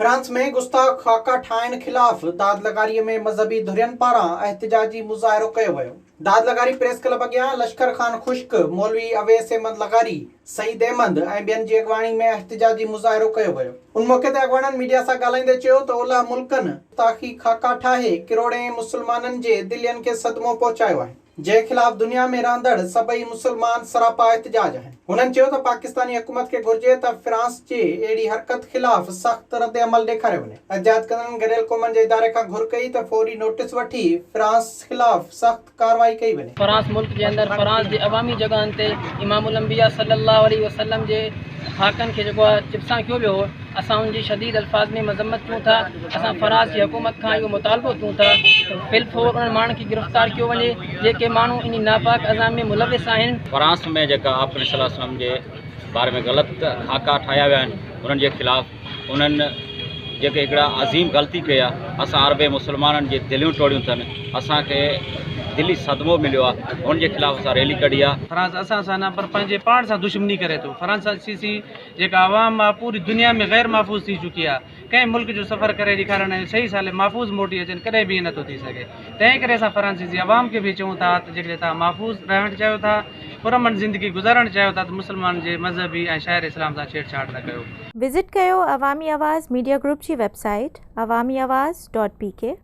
France ۾ گستاخ خاڪا ٺاهڻ خلاف داد لغاري ۾ مذهبي ڌرين پاران احتجاجي مظاهرو ڪيو ويو. داد لغاري پريس ڪلب اڳيان لشڪر خان خشڪ، مولوي اويس احمد لغاري، سعيد احمد ۽ ٻين جي اڳواڻي ۾ احتجاجي مظاهرو ڪيو ويو. ان موقعي تي اڳواڻن ميڊيا سان ڳالهائيندي چيو ته اولهه ملڪن گستاخي خاڪا ٺاهي ڪروڙين مسلمانن جي دلين کي صدمو پهچايو آهي. جنهن خلاف دنيا ۾ رهندڙ سڀئي مسلمان سراپا احتجاج آهن. هنن چيو ته پاڪستاني حڪومت کي گهرجي ته فرانس جي اهڙي حرڪت خلاف سخت ردعمل ڏيکاريو وڃي. احتجاج ڪندڙن گڏيل قومن جي اداري کان گهر ڪئي ته فوري نوٽيس وٺي فرانس خلاف سخت ڪارروائي ڪئي وڃي. فرانس ملڪ جي اندر فرانس جي عوامي جڳهن تي امام الانبياء صلي الله عليه وسلم جي خاڪن کي جيڪو آهي چپسان ڪيو ويو هو اسان ان جي شديد الفاظ ۾ مذمت ڪيون ٿا اسان فرانس جي حڪومت کان اهو مطالبو ڪيون ٿا ته في الفور انهن ماڻهن کي گرفتار ڪيو وڃي جيڪي ماڻهو انهي ناپاڪ عزم ۾ ملوث آهن. فرانس ۾ جيڪا آپ صلي الله عليه وسلم جي باري ۾ غلط خاڪا ٺاهيا ويا آهن انهن جي خلاف انهن جيڪي هڪڙا عظيم غلطي ڪئي آهي اسان عربي مسلمانن جي دليون ٽوڙيون اٿن اسان کي دلي صدمو مليو آهي ان جي خلاف اسان ريلي ڪڍي آهي. فرانس اسان سان نه پر پنهنجي پاڻ سان دشمني ڪري ٿو فرانسيسي جيڪا عوام آ پوري دنيا ۾ غير محفوظ ٿي چڪي آ ڪنهن ملڪ جو سفر ڪري ڏيکارڻ ۽ صحيح سالم محفوظ موٽي اچن ڪڏهن به ائين نٿو ٿي سگهي تنهن ڪري اسان فرانسيسي عوام کي به چئون ٿا ته جيڪڏهن توهان محفوظ رهڻ چاهيو ٿا پرامن زندگي گذارڻ چاهيو ٿا ته مسلمانن جي مذهبي ۽ شاعر اسلام سان ڇيڙ ڇاڙ نه ڪيو. وزٽ ڪيو عوامي آواز ميڊيا گروپ جي website Awami Awaz dot P K.